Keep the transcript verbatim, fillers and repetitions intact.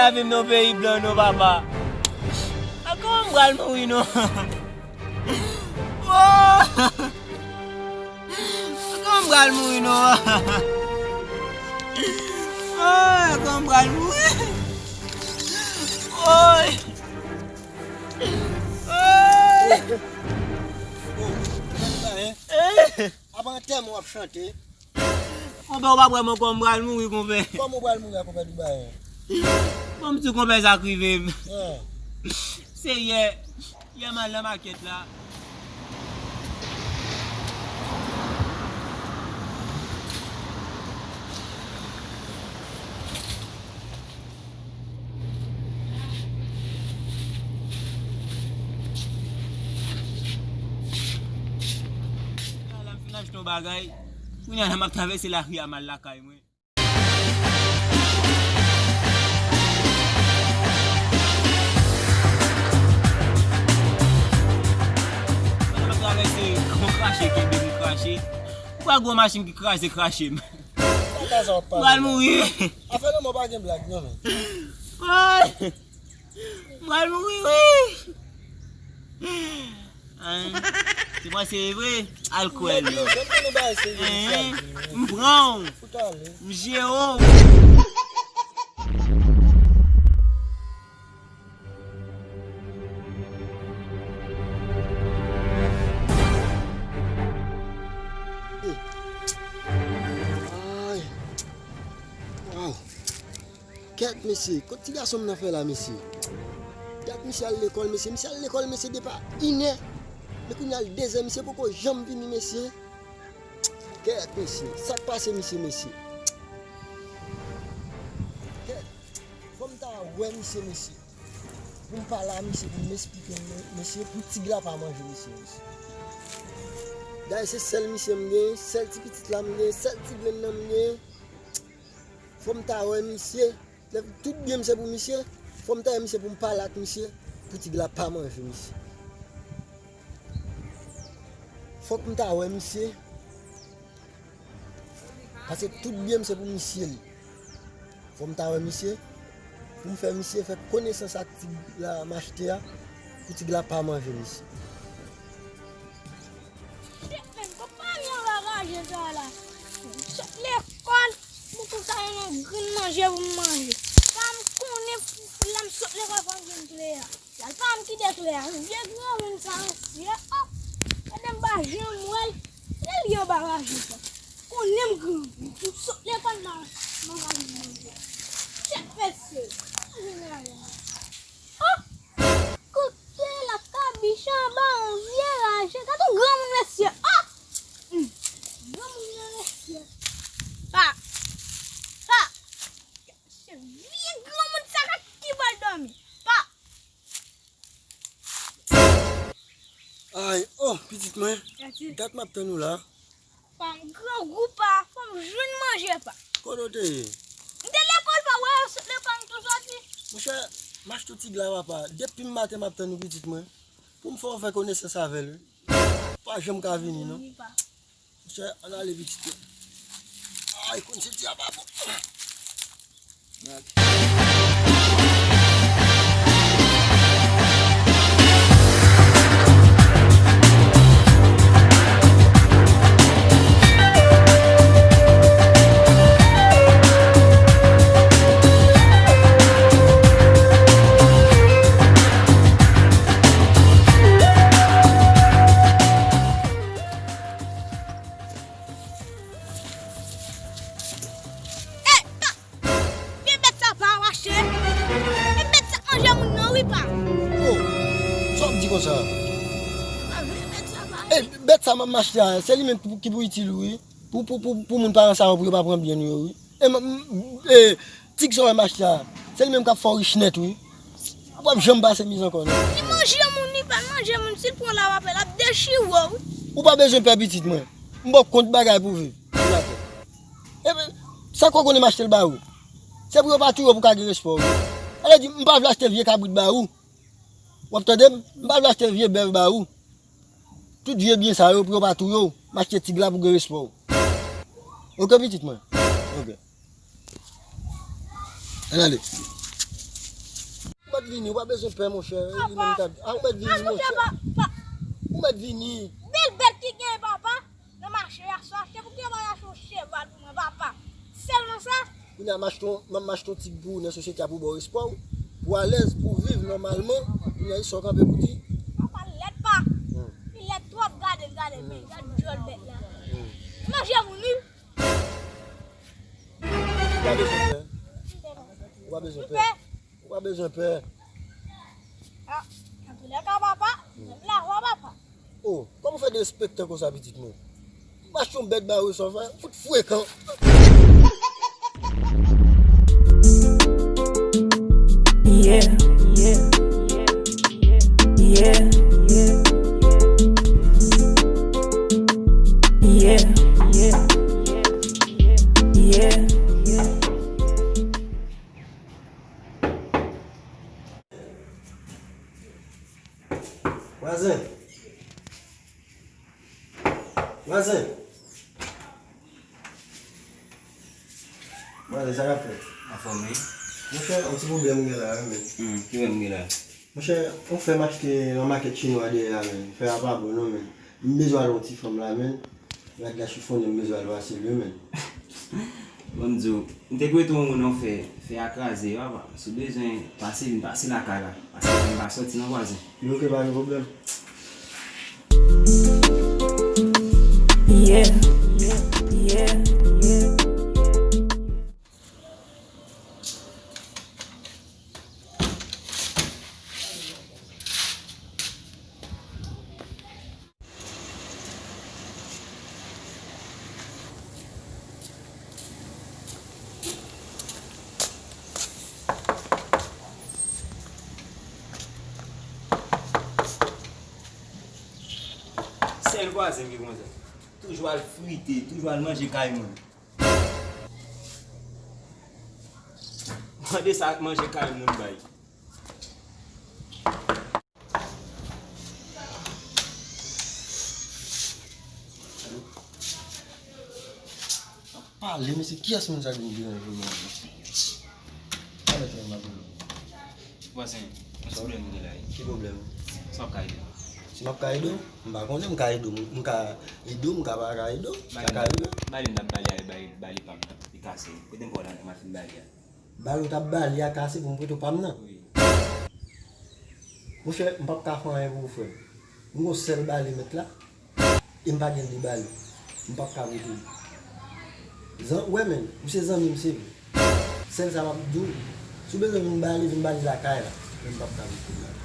Lavi m nan peyi blan non, papa. A kòman m pral mouri non? Oh! A kòman m pral mouri non? Oh, a kòman m pral mouri? Oh! Oh! Apa antèman w ap chante? Konpè, ou pa wè mwen kòman m pral mouri, konpè. Kòman w pral mouri a, konpè Dubayen? Bon, m di konpè sa k rive m. An. Se yè, yè m al nan makèt la. Kounye a la m fin achte yon bagay. Kounye a la m ap travèse lari a m al lakay mwen. Pandan m ap travèse, yon krache kenbe m krache. Ou wè gwo machin ki kraze krache m. Sa ka sa w ap pale la? M pral mouri. Afè lanmò pa gen blag non, men. Woy! M pral mouri, wi! An, se mwen serye vre? Al kwè l non. An, m pran w. M jere w. Ay. Waw. Kèt, mesye, kot ti gason m nan fè la, mesye? Gad misye al lekòl, mesye. Misye al lekòl, mesye, depi inè. Men kounye a l dezè, misye poko janm vini, mesye. Kèt, mesye, sa k pase misye, mesye? Kèt, fò m ta wè misye, mesye. Pou m pale a misye, pou m esplike l, mesye, pou tig la pa manje misye, mesye. Dayè se sèl misye m gen, sèl ti pitit la m gen, sèl ti grenn nan m gen. Fò m ta wè misye. Lè tout byen m se pou misye, fò m ta wè misye pou m pale ak misye, pou tig la pa manje misye. Fòk m ta wè misye, paske tout byen m se pou misye li. Fò m ta wè misye, pou m fè misye fè konesans ak tig la m achte a, pou tig la pa manje misye. Shit, man, konpani an raje sa la. M sot lekòl, m tou ka yon grenn manje pou m manje. Pa m konnen pou lè m sot lekòl fò m jwenn kle a. Sa l pa m kite kle a. Vye granmoun sa mesye. Oh, gade m pa janm wè l. Lè l ye anba raje sa. Konnen m granmoun. M sot lekòl m a, m a raje manje. Shit, mesye. Oh! Kote la kabich anba yon vye raje. Gad yon granmoun mesye. Ah! Hmm. Granmoun nan mesye. Pa. Pa. Se vye granmoun sa k ap ki pral dòmi. Pa. Ay, oh, pitit mwen. Gad m ap tann ou la. Pa m grangou pa, fò m jwenn manje pa. Kote w te ye? M te lekòl pa, wè, sot lekòl m tou sòti. Monchè, m achte w tig la papa. Depi m maten m ap tann ou pitit mwen. Pou m fè w fè konesans avè l wi. Pa janm ka vini non. Monchè, ann ale pitit mwen. Ay, konn se di a pa bon. Vye bèt sa pa mache. E bèt sa manje moun nan wi pa. Oh, sa w ap di konsa? Ah, vye bèt sa pa. E bèt sa m ap mache a, se li menm pou, ki pou itil ou wi. Pou, pou, pou, pou moun pa rann sa yo, pou yo pa pran byen nou yo wi. E m, m, e, tig sa w wè m achte a, se li menm k ap fè w rich nèt wi. Ou p ap janm pase miz ankò non. Li manje moun, li pa manje moun, si l pran la w ap, l ap dechire w wi. Ou pa bezwen pè pitit mwen. M ba w kont bagay pou viv. Epi, sa k w konnen m achte l ba ou? Se pou yo pa touye w pou w ka gen respè w. Sa vle di, m pa vle achte vye kabrit ba ou. W ap tande m? M pa vle achte vye bèf ba ou. Tout vye byen sa yo pou yo pa touye w. M achte tig la pou gen respè w. Oke, pitit mwen? Oke. Ann ale. Vini, ou pa bezwen pè, monchè. Li menm ka. A, ou mèt vini, monchè. Ou mèt vini. Bèl bèt ki gen, papa. Nan mache aswè, se pou ki yo pa achte yon cheval pou mwen, papa. Sèlman sa. Kounye a, m achte yon, m achte yon tig pou ou nan sosyete a pou ba w espwa, pou w alèz, pou w viv nòmalman. Kounye a, sa w kanpe pou di. Papa, lèd pa. Hmm. Li lèd twòp, gade l, gade l, men, gade djòl bèt la. Hmm. Manje moun, wi. Ou pa bezwen pè. Ou pa bezwen pè. Ou pa bezwen pè. Ah, antoulèka, papa, m la vwa, papa. Oh, kòman w fè derespektan konsa, pitit mwen? M achte yon bèt ba ou, sa w fè, fout frekan. Yeah, yeah, yeah, yeah, yeah, yeah, yeah. Vwazen. Vwazen. Vwazen, sa k ap fèt? Anfòm, wi. Monchè, yon ti pwoblèm m gen la, wi, men. Hmm, ki pwoblèm m gen la? Monchè, yon frè m achte nan makèt chinwa dèyè a, men. Frè a pa bon, non, men. M bezwen al yon ti fanm la, men. Rad la chifonnen, m bezwen al pase l, wi, men. Bon, m di w, m te kwete yon moun nan fè, fè a kraze, papa. Si w bezwen pase, vin pase lakay la. Paske m pa sòti nan vwazen. Li oke, pa gen pwoblèm. Yeah, yeah, yeah. Sèl vwazen ki konsa. Toujou al frite, toujou al manje kay moun. Mande sa manje kay moun bay. Pale, mesye, kiyès moun sa ki vin deranje mwen an? Pale, frè m, pale. Vwazen, yon ti pwoblèm m gen la, wi. Ki pwoblèm? Sa w ka ede m? Si m ap ka ede w, m pa konnen, m ka ede w, m ka ede w, m ka pa ka ede w. Sa k ka rive? Bale m t ap bale a, bale, bale pa m nan, li kase. Kote m pran la, m ap fin bale a. Bale w t ap bale a kase pou m prete w pa m nan? Wi. Monchè, m p ap ka fè anyen pou ou, frè m. M gon sèl bale mèt la, e m pa gen de bale. M p ap ka prete w. Zan-, w wè, men, ou se zanmi m, se vre. Sèl sa m ap di w, si w bezwen vin bale, vin bale lakay la. Men m p ap ka prete w bale.